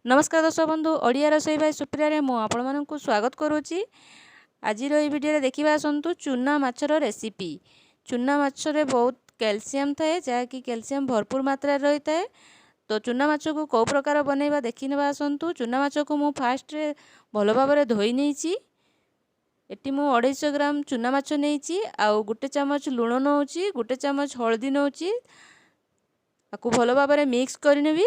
ନମସ୍କାର ଦର୍ଶକ ବନ୍ଧୁ, ଓଡ଼ିଆ ରୋଷେଇ ବାଇ ସୁପ୍ରିୟାରେ ମୁଁ ଆପଣମାନଙ୍କୁ ସ୍ୱାଗତ କରୁଛି। ଆଜିର ଏହି ଭିଡ଼ିଓରେ ଦେଖିବା ଆସନ୍ତୁ ଚୁନା ମାଛର ରେସିପି। ଚୁନା ମାଛରେ ବହୁତ କ୍ୟାଲସିୟମ୍ ଥାଏ, ଯାହାକି କ୍ୟାଲସିୟମ୍ ଭରପୁର ମାତ୍ରାରେ ରହିଥାଏ। ତ ଚୁନା ମାଛକୁ କେଉଁ ପ୍ରକାର ବନେଇବା ଦେଖିନେବା ଆସନ୍ତୁ। ଚୁନା ମାଛକୁ ମୁଁ ଫାଷ୍ଟରେ ଭଲ ଭାବରେ ଧୋଇ ନେଇଛି। ଏଠି ମୁଁ 250 ଗ୍ରାମ ଚୁନା ମାଛ ନେଇଛି, ଆଉ 1 ଚାମଚ ଲୁଣ ନେଉଛି, 1 ଚାମଚ ହଳଦୀ ନେଉଛି। ତାକୁ ଭଲ ଭାବରେ ମିକ୍ସ କରିନେବି।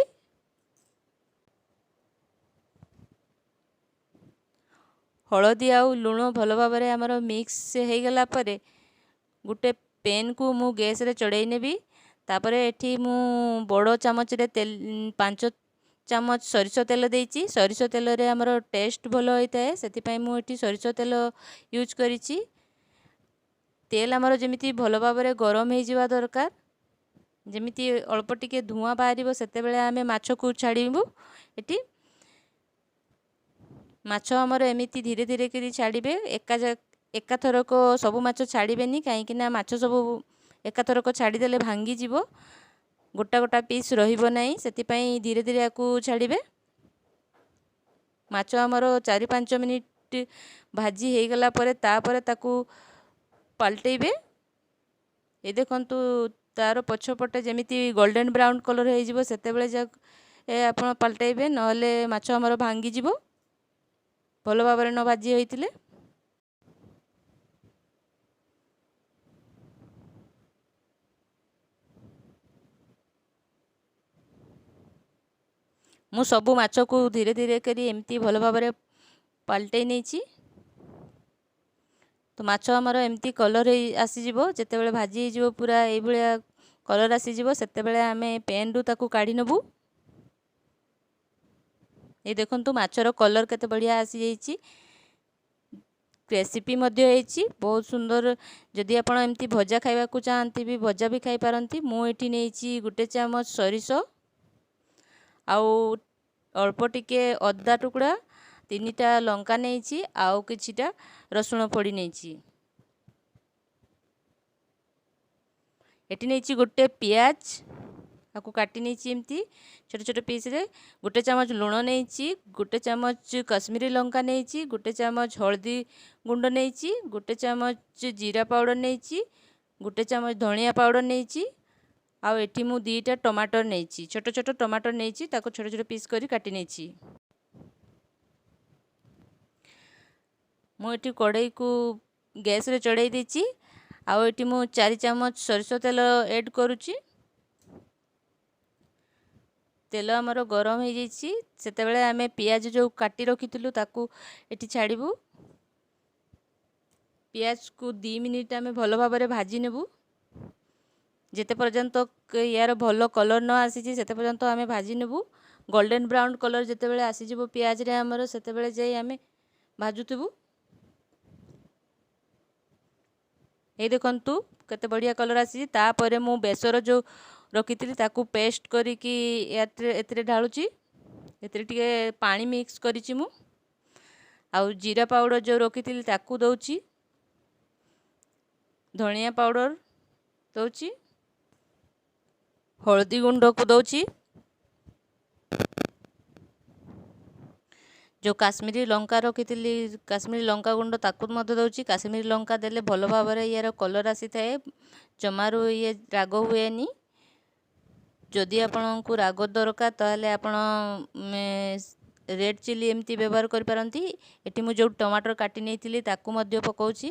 ହଳଦୀ ଆଉ ଲୁଣ ଭଲ ଭାବରେ ଆମର ମିକ୍ସ ହେଇଗଲା ପରେ ଗୋଟେ ପେନ୍କୁ ମୁଁ ଗ୍ୟାସ୍ରେ ଚଢ଼େଇ ନେବି। ତାପରେ ଏଠି ମୁଁ ବଡ଼ ଚାମଚରେ 5 ଚାମଚ ସୋରିଷ ତେଲ ଦେଇଛି। ସୋରିଷ ତେଲରେ ଆମର ଟେଷ୍ଟ ଭଲ ହୋଇଥାଏ, ସେଥିପାଇଁ ମୁଁ ଏଠି ସୋରିଷ ତେଲ ୟୁଜ୍ କରିଛି। ତେଲ ଆମର ଯେମିତି ଭଲ ଭାବରେ ଗରମ ହେଇଯିବା ଦରକାର, ଯେମିତି ଅଳ୍ପ ଟିକେ ଧୂଆଁ ବାହାରିବ ସେତେବେଳେ ଆମେ ମାଛକୁ ଛାଡ଼ିବୁ। ଏଠି ମାଛ ଆମର ଏମିତି ଧୀରେ ଧୀରେ କରି ଛାଡ଼ିବେ, ଏକାଥରକ ସବୁ ମାଛ ଛାଡ଼ିବେନି, କାହିଁକିନା ମାଛ ସବୁ ଏକାଥରକ ଛାଡ଼ିଦେଲେ ଭାଙ୍ଗିଯିବ, ଗୋଟା ଗୋଟା ପିସ୍ ରହିବ ନାହିଁ। ସେଥିପାଇଁ ଧୀରେ ଧୀରେ ୟାକୁ ଛାଡ଼ିବେ। ମାଛ ଆମର 4-5 ମିନିଟ୍ ଭାଜି ହେଇଗଲା ପରେ ତାପରେ ତାକୁ ପାଲଟେଇବେ। ଏ ଦେଖନ୍ତୁ ତାର ପଛପଟେ ଯେମିତି ଗୋଲ୍ଡେନ୍ ବ୍ରାଉନ୍ କଲର୍ ହେଇଯିବ ସେତେବେଳେ ଆପଣ ପାଲଟେଇବେ, ନହେଲେ ମାଛ ଆମର ଭାଙ୍ଗିଯିବ ଭଲ ଭାବରେ ନ ଭାଜି ହୋଇଥିଲେ। ମୁଁ ସବୁ ମାଛକୁ ଧୀରେ ଧୀରେ କରି ଏମିତି ଭଲ ଭାବରେ ପାଲଟେଇ ନେଇଛି। ତ ମାଛ ଆମର ଏମିତି କଲର୍ ହେଇ ଆସିଯିବ, ଯେତେବେଳେ ଭାଜି ହେଇଯିବ ପୁରା ଏଇଭଳିଆ କଲର୍ ଆସିଯିବ, ସେତେବେଳେ ଆମେ ପ୍ୟାନ୍ରୁ ତାକୁ କାଢ଼ି ନେବୁ। ଏଇ ଦେଖନ୍ତୁ ମାଛର କଲର୍ କେତେ ବଢ଼ିଆ ଆସିଯାଇଛି, ରେସିପି ମଧ୍ୟ ହେଇଛି ବହୁତ ସୁନ୍ଦର। ଯଦି ଆପଣ ଏମିତି ଭଜା ଖାଇବାକୁ ଚାହାନ୍ତି ବି ଭଜା ବି ଖାଇପାରନ୍ତି। ମୁଁ ଏଠି ନେଇଛି 1 ଚାମଚ ସୋରିଷ, ଆଉ ଅଳ୍ପ ଟିକେ ଅଦା ଟୁକୁଡ଼ା, 3ଟା ଲଙ୍କା ନେଇଛି, ଆଉ କିଛିଟା ରସୁଣ ଫୋଡ଼ି ନେଇଛି। ଏଠି ନେଇଛି 1 ପିଆଜ, ତାକୁ କାଟି ନେଇଛି ଏମିତି ଛୋଟ ଛୋଟ ପିସ୍ରେ। 1 ଚାମଚ ଲୁଣ ନେଇଛି, 1 ଚାମଚ କାଶ୍ମୀରୀ ଲଙ୍କା ନେଇଛି, 1 ଚାମଚ ହଳଦୀ ଗୁଣ୍ଡ ନେଇଛି, 1 ଚାମଚ ଜିରା ପାଉଡ଼ର ନେଇଛି, 1 ଚାମଚ ଧନିଆ ପାଉଡ଼ର ନେଇଛି, ଆଉ ଏଠି ମୁଁ 2ଟା ଟମାଟର ନେଇଛି, ଛୋଟ ଛୋଟ ଟମାଟର ନେଇଛି, ତାକୁ ଛୋଟ ଛୋଟ ପିସ୍ କରି କାଟି ନେଇଛି। ମୁଁ ଏଠି କଡ଼େଇକୁ ଗ୍ୟାସ୍ରେ ଚଢ଼େଇ ଦେଇଛି, ଆଉ ଏଠି ମୁଁ 4 ଚାମଚ ସୋରିଷ ତେଲ ଏଡ଼୍ କରୁଛି। ତେଲ ଆମର ଗରମ ହେଇଯାଇଛି, ସେତେବେଳେ ଆମେ ପିଆଜ ଯେଉଁ କାଟି ରଖିଥିଲୁ ତାକୁ ଏଠି ଛାଡ଼ିବୁ। ପିଆଜକୁ 2 ମିନିଟ୍ ଆମେ ଭଲ ଭାବରେ ଭାଜି ନେବୁ, ଯେତେ ପର୍ଯ୍ୟନ୍ତ ୟାର ଭଲ କଲର୍ ନ ଆସିଛି ସେତେ ପର୍ଯ୍ୟନ୍ତ ଆମେ ଭାଜି ନେବୁ। ଗୋଲ୍ଡେନ୍ ବ୍ରାଉନ୍ କଲର୍ ଯେତେବେଳେ ଆସିଯିବ ପିଆଜରେ ଆମର, ସେତେବେଳେ ଯାଇ ଆମେ ଭାଜୁଥିବୁ। ଏଇ ଦେଖନ୍ତୁ କେତେ ବଢ଼ିଆ କଲର୍ ଆସିଛି। ତାପରେ ମୁଁ ବେସର ଯେଉଁ ରଖିଥିଲି ତାକୁ ପେଷ୍ଟ କରିକି ଏଥିରେ ଢାଳୁଛି। ଏଥିରେ ଟିକେ ପାଣି ମିକ୍ସ କରିଛି ମୁଁ, ଆଉ ଜିରା ପାଉଡ଼ର ଯେଉଁ ରଖିଥିଲି ତାକୁ ଦେଉଛି, ଧନିଆ ପାଉଡ଼ର ଦେଉଛି, ହଳଦୀ ଗୁଣ୍ଡକୁ ଦେଉଛି, ଯେଉଁ କାଶ୍ମୀରୀ ଲଙ୍କା ରଖିଥିଲି କାଶ୍ମୀରୀ ଲଙ୍କା ଗୁଣ୍ଡ ତାକୁ ମଧ୍ୟ ଦେଉଛି। କାଶ୍ମୀରୀ ଲଙ୍କା ଦେଲେ ଭଲ ଭାବରେ ୟାର କଲର୍ ଆସିଥାଏ, ଜମାରୁ ଇଏ ରାଗ ହୁଏନି। ଯଦି ଆପଣଙ୍କୁ ରାଗ ଦରକାର ତାହେଲେ ଆପଣ ରେଡ଼୍ ଚିଲି ଏମିତି ବ୍ୟବହାର କରିପାରନ୍ତି। ଏଠି ମୁଁ ଯେଉଁ ଟମାଟର କାଟି ନେଇଥିଲି ତାକୁ ମଧ୍ୟ ପକାଉଛି,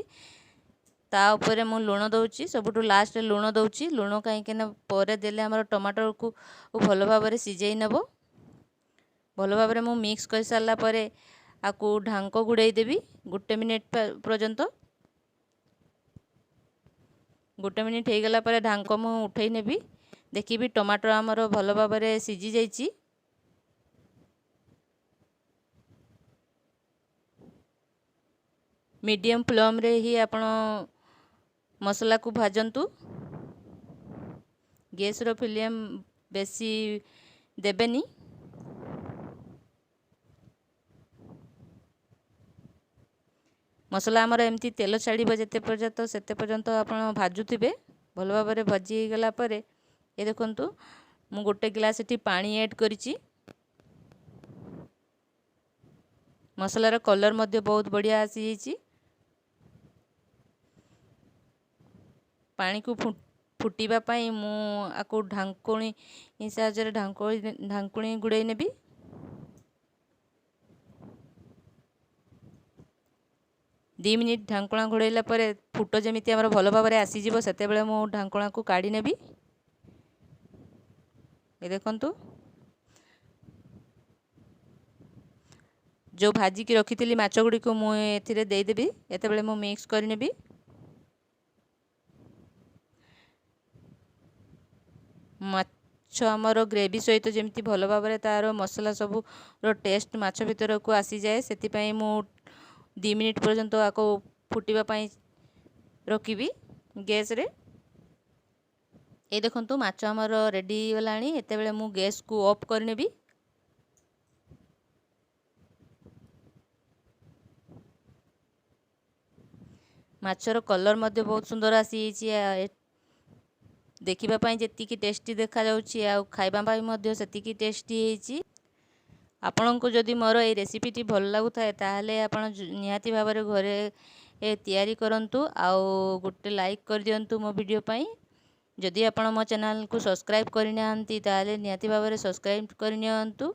ତା ଉପରେ ମୁଁ ଲୁଣ ଦେଉଛି, ସବୁଠୁ ଲାଷ୍ଟରେ ଲୁଣ ଦେଉଛି। ଲୁଣ କାହିଁକିନା ପରେ ଦେଲେ ଆମର ଟମାଟରକୁ ଭଲ ଭାବରେ ସିଝେଇ ନେବ। ଭଲ ଭାବରେ ମୁଁ ମିକ୍ସ କରିସାରିଲା ପରେ ଆକୁ ଢାଙ୍କ ଘୋଡ଼େଇ ଦେବି 1 ମିନିଟ୍ ପର୍ଯ୍ୟନ୍ତ। 1 ମିନିଟ୍ ହେଇଗଲା ପରେ ଢାଙ୍କ ମୁଁ ଉଠେଇ ନେବି। ଦେଖିବି ଟମାଟର ଆମର ଭଲ ଭାବରେ ସିଝି ଯାଇଛି। ମିଡ଼ିୟମ୍ ଫ୍ଲେମ୍ରେ ହିଁ ଆପଣ ମସଲାକୁ ଭାଜନ୍ତୁ, ଗ୍ୟାସ୍ର ଫ୍ଲେମ୍ ବେଶୀ ଦେବେନି। ମସଲା ଆମର ଏମିତି ତେଲ ଛାଡ଼ିବ ଯେତେ ପର୍ଯ୍ୟନ୍ତ ସେତେ ପର୍ଯ୍ୟନ୍ତ ଆପଣ ଭାଜୁଥିବେ। ଭଲ ଭାବରେ ଭାଜି ହେଇଗଲା ପରେ ଏ ଦେଖନ୍ତୁ ମୁଁ 1 ଗ୍ଲାସ୍ ଏଠି ପାଣି ଆଡ଼୍ କରିଛି। ମସଲାର କଲର୍ ମଧ୍ୟ ବହୁତ ବଢ଼ିଆ ଆସିଯାଇଛି। ପାଣିକୁ ଫୁଟିବା ପାଇଁ ମୁଁ ଆକୁ ଢାଙ୍କୁଣୀ ସାହାଯ୍ୟରେ ଢାଙ୍କୁଣୀ ଗୁଡ଼େଇ ନେବି। 2 ମିନିଟ୍ ଢାଙ୍କୁଣା ଘୋଡ଼େଇଲା ପରେ ଫୁଟ ଯେମିତି ଆମର ଭଲ ଭାବରେ ଆସିଯିବ, ସେତେବେଳେ ମୁଁ ଢାଙ୍କୁଣାକୁ କାଢ଼ି ନେବି। ଏ ଦେଖନ୍ତୁ, ଯେଉଁ ଭାଜିକି ରଖିଥିଲି ମାଛ ଗୁଡ଼ିକୁ ମୁଁ ଏଥିରେ ଦେଇଦେବି। ଏତେବେଳେ ମୁଁ ମିକ୍ସ କରିନେବି। ମାଛ ଆମର ଗ୍ରେଭି ସହିତ ଯେମିତି ଭଲ ଭାବରେ ତା'ର ମସଲା ସବୁର ଟେଷ୍ଟ ମାଛ ଭିତରକୁ ଆସିଯାଏ, ସେଥିପାଇଁ ମୁଁ 2 ମିନିଟ୍ ପର୍ଯ୍ୟନ୍ତ ଆକୁ ଫୁଟିବା ପାଇଁ ରଖିବି ଗ୍ୟାସ୍ରେ। ଏ ଦେଖନ୍ତୁ, ମାଛ ଆମର ରେଡ଼ି ହେଇଗଲାଣି। ଏତେବେଳେ ମୁଁ ଗ୍ୟାସ୍କୁ ଅଫ୍ କରିନେବି। ମାଛର କଲର୍ ମଧ୍ୟ ବହୁତ ସୁନ୍ଦର ଆସିଯାଇଛି। ଦେଖିବା ପାଇଁ ଯେତିକି ଟେଷ୍ଟି ଦେଖାଯାଉଛି, ଆଉ ଖାଇବା ପାଇଁ ମଧ୍ୟ ସେତିକି ଟେଷ୍ଟି ହେଇଛି। ଆପଣଙ୍କୁ ଯଦି ମୋର ଏଇ ରେସିପିଟି ଭଲ ଲାଗୁଥାଏ, ତାହେଲେ ଆପଣ ନିହାତି ଭାବରେ ଘରେ ତିଆରି କରନ୍ତୁ ଆଉ ଗୋଟେ ଲାଇକ୍ କରିଦିଅନ୍ତୁ ମୋ ଭିଡ଼ିଓ ପାଇଁ। ଯଦି ଆପଣ ମୋ ଚ୍ୟାନେଲକୁ ସବସ୍କ୍ରାଇବ୍ କରିନାହାନ୍ତି, ତାହେଲେ ନିହାତି ଭାବରେ ସବସ୍କ୍ରାଇବ୍ କରିନିଅନ୍ତୁ।